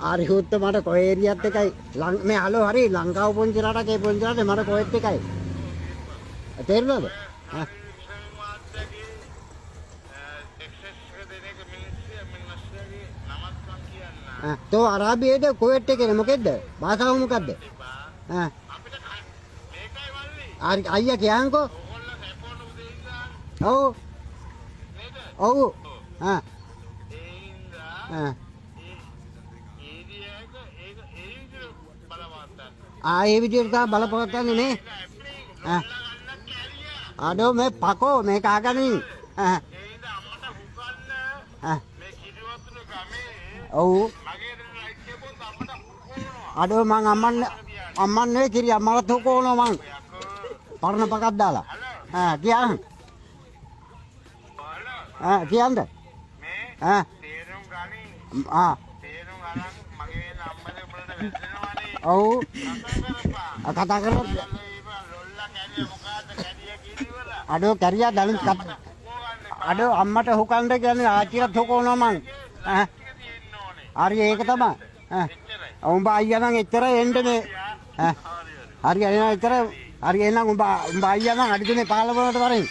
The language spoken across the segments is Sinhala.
හරි හුත්ත මට කොහේ ඒරියත් එකයි මේ හලෝ හරි ලංකාව පොන්චි රටක් ඒ පොන්චි රටේ මට කොහෙත් එකයි තේරුණාද? ආ තෝ අරාබියේද කොහෙත් එකේ මොකෙද්ද භාෂාව මොකද්ද? ආ හරි අයියා කියන්කෝ. ඔව් ඔව් ආ ආ ආ ඒ විදියට තමයි බලපවත්වන්නේ නේ. ආ අඩෝ මේ පකෝ මේක අහගනින්. ආ ආ ඔව් අඩෝ මං අම්මන් නෙවෙයි කිරි අම්මවත් හොකෝනවා මං පරණ පකක් දාලා. ආ කියන්. ආ කියන්ද? ආ තේරුම් ගනි. ආ තේරුම් අරන් මගේ නම්බරේ උඹලට වැටෙනවනේ. ඔව් කතා කරලා අඩෝ කැරියා දලුන් අඩෝ අම්මට හොකන්න කියන්නේ ආච්චිට හොකෝනවා මං. ආ හරි ඒක තමයි. ආ උඹ අයියා නම් එච්චර එන්න මේ. ආ හරි එහෙනම් එච්චර හරි එහෙනම් උඹ උඹ අයියා නම් අඩි තුනේ 15 වලට වරින්.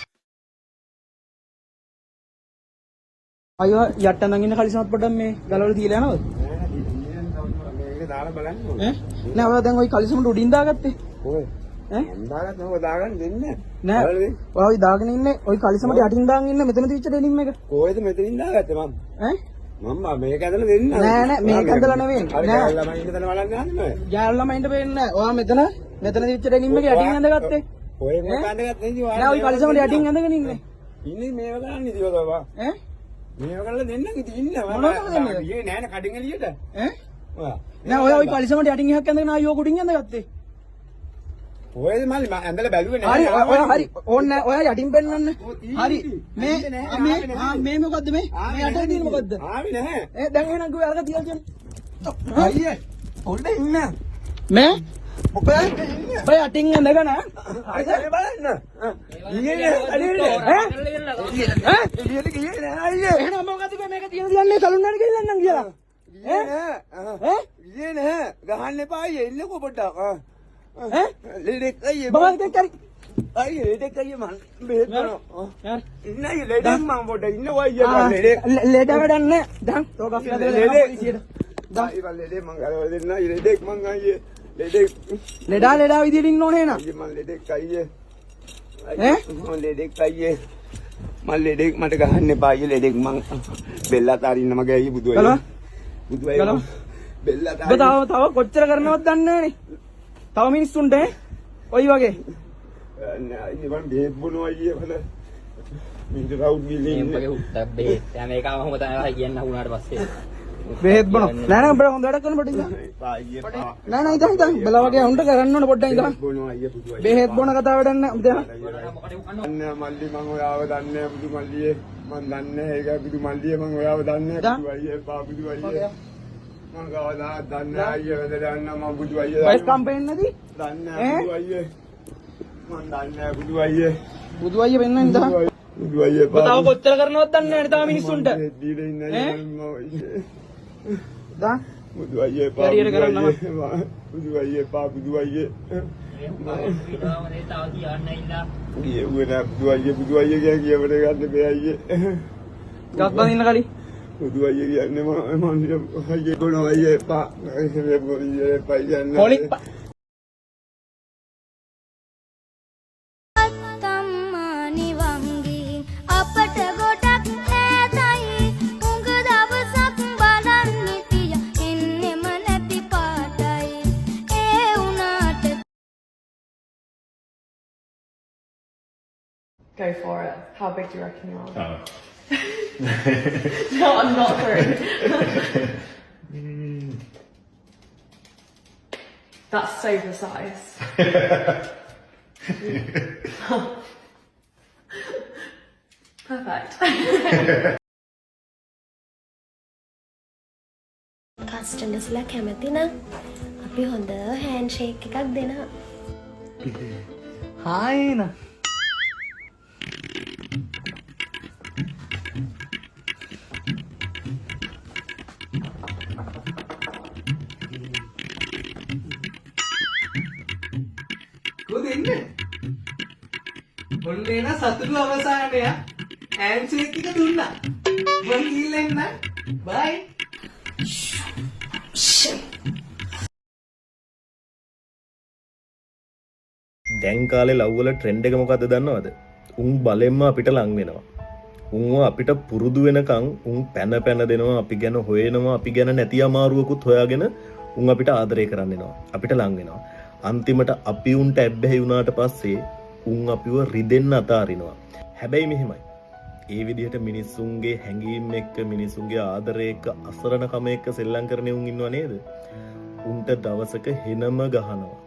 අයියෝ යට නම් ඉන්න කලිසමත් පොඩ්ඩක් මේ ගලවල දීලා යනවද? මේක දාලා බලන්න ඈ නෑ ඔයා දැන් ওই කලිසමට උඩින් දාගත්තේ. ඔය ඈ දාගත්ත මොකද දාගන්න දෙන්නේ නෑ ඔයා ඔයි දාගෙන ඉන්නේ ඔයි කලිසමට යටින් දාගෙන ඉන්න මෙතන තියච්ච ඩෙනිම් එක. කොහෙද මෙතනින් දාගත්තේ මම? ඈ මම මේක ඇදලා දෙන්න. නෑ නෑ මේක ඇදලා නෙවෙයි. නෑ ගෑනු ළමයි ඉන්න තැන බලන්න යන්නේ මම. ගෑනු ළමයින්ට පේන්නේ නෑ. ඔයා මෙතන මෙතන තියච්ච ඩෙනිම් එක යටින් ඇඳගත්තේ. ඔය මොකක් ඇඳගත්තේ ඉතින් ඔයා නෑ ඔයි කලිසමට යටින් ඇඳගෙන ඉන්නේ. ඉන්නේ මේව කරන්නේ ඉතින් ඔය බා. ඈ මේව කරලා දෙන්නම් ඉතින් ඉන්න මම. මොනවද දෙන්නේ? ගියේ නෑනේ කඩින් එළියට. ඈ ඔයා නෑ ඔයා ඔයි කලිසමට යටින් එකක් ඇඳගෙන ආයි ඔය කුඩින් ඇඳගත්තේ. ඔයද මල්ලි මම ඇඳලා බැලුවේ නෑ. හරි ඔයා හරි ඕනේ නෑ ඔයා යටින් පෙන්නන්න. හරි මේ මේ මේ මොකද්ද මේ? මේ යට තියෙන මොකද්ද? ආවේ නැහැ. ඒ දැන් එහෙනම් කිව්වේ අරක තියලා කියන්න. අයියේ පොඩ්ඩ ඉන්න. මේ ඔය යටින් ඇඳගෙන හරි බලන්න. ගියේ නෑ කඩේට. ඈ ඈ එළියට ගියේ නෑ අයියේ. එහෙනම් මොකද්ද කිව්වේ මේක තියෙන තියන්නේ සලුන් එකට ගිහින් නම් කියලා. ගියේ නෑ. ඈ ගියේ නෑ. ගහන්න එපා අයියේ ඉන්නකෝ පොඩ්ඩක්. ඈ ලෙඩෙක් අයියේ. බබා දෙක් හරි අයියේ ලෙඩෙක් අයියේ මං බෙහෙත් කරනවා. හරි ඉන්න අයියේ ලෙඩෙක් මං පොඩ්ඩක් ඉන්නකෝ අයියේ මං ලෙඩෙක්. ලෙඩ වැඩක් නෑ. දැන් තෝ කෆි හදලා දෙන්න පොලිසියට. දැන් මං ලෙඩෙක් මං ගලවලා දෙන්න අයියේ ලෙඩෙක් මං අයියේ ලෙඩෙක්. ලෙඩා ලෙඩා විදියට ඉන්න ඕනේ නේද? අයියේ මං ලෙඩෙක් අයියේ. ඈ මං ලෙඩෙක් අයියේ. මං ලෙඩෙක් මට ගහන්න එපා අයියේ ලෙඩෙක් මං බෙල්ලත් අරින්න මගේ අයියේ බුදු අයියේ. බුදු අයියේ බෙල්ලත් ඔබ තව තව කොච්චර කරනවද දන්නේ නෑනේ. තව මිනිස්සුන්ට ඈ ඔයි වගේ. නෑ අයියේ මං බෙහෙත් බොනවා අයියේ මට මින්ට රවුට් ගිහින් ඉන්නේ. උඹගේ හුත්තක් බෙහෙත්. දැන් මේක ආවම තමයි ඔයා කියන්න වුණාට පස්සේ. බෙහෙත් බොනවා. නෑ නෑ උඹ හොඳ වැඩක් කරන පොඩ්ඩක් ඉඳන්. අයියේ නෑ නෑ ඉඳන් ඉඳන් බලා වගේ උන්ට කරන්න ඕන පොඩ්ඩක් ඉඳන්. බොනවා අයියේ බුදු අයියේ. බෙහෙත් බොන කතාව වැඩක් නෑ උඹ දැන්. දන්නේ මල්ලි මං ඔයාව දන්නේ බුදු මල්ලියේ මං දන්නේ ඒක බුදු මල්ලියේ මං ඔයාව දන්නේ බුදු අයියේ පා බුදු අයියේ මං කවදාවත් දන්නේ අයියේ වැදලා යන්න මං බුදු අයියේ වයිස් කම්පේන් නැති දන්නේ බුදු අයියේ මං දන්නේ බුදු අයියේ බුදු අයියේ වෙන්න ඉඳන් බුදු අයියේ ඔබ තව කොච්චර කරනවද දන්නේ නෑනේ තාම මිනිස්සුන්ට දීලා ඉන්න අයියේ දා බුදු අයියේ පා බුදු අයියේ පා බුදු අයියේ ගියුවේ නෑ බුදු අයියේ බුදු අයියේ කිය කියවට ගන්න බෑ අයියේ. ගස් බඳින්න කලින් බුදු අයියේ කියන්නේ මම අයියේ බොනවා අයියේ පා අයියේ පා යන්න පොලි අම්මා නිවන් ගිහින් අපට ගොඩක් ඈතයි උඟ දවසක් බලන් හිටිය එන්නෙම නැති පාටයි ඒ වුණාට. Go for it. How big do you reckon you are? Oh. No, I'm not through. That's so precise. Perfect. කස්ටමර්ස්ලා කැමති නම් අපි හොඳ හෑන්ඩ්ෂේක් එකක් දෙනවා. හායි නා. කොහෙද එන්නේ? ඔන්න එන සතුටු අවසානය. හෑන්ඩ්ෂේක් එක දුන්නා. මං ගිහිල්ලා එන්න. බයි. දැන් කාලේ ලව් වල ට්‍රෙන්ඩ් එක මොකද්ද දන්නවද? උන් බලෙන්ම අපිට ලං වෙනවා. උන්ව අපිට පුරුදු වෙනකන් උන් පැන පැන දෙනවා, අපි ගැන හොයනවා, අපි ගැන නැති අමාරුවකුත් හොයාගෙන උන් අපිට ආදරය කරන්න එනවා. අපිට ලං වෙනවා. අන්තිමට අපි උන්ට ඇබ්බැහි වුණාට පස්සේ උන් අපිව රිදෙන්න අතාරිනවා. හැබැයි මෙහෙමයි. ඒ විදිහට මිනිස්සුන්ගේ හැඟීම් එක්ක, මිනිස්සුන්ගේ ආදරය එක්ක, අසරණකම එක්ක සෙල්ලම් කරන උන් ඉන්නව නේද? උන්ට දවසක හෙනම ගහනවා.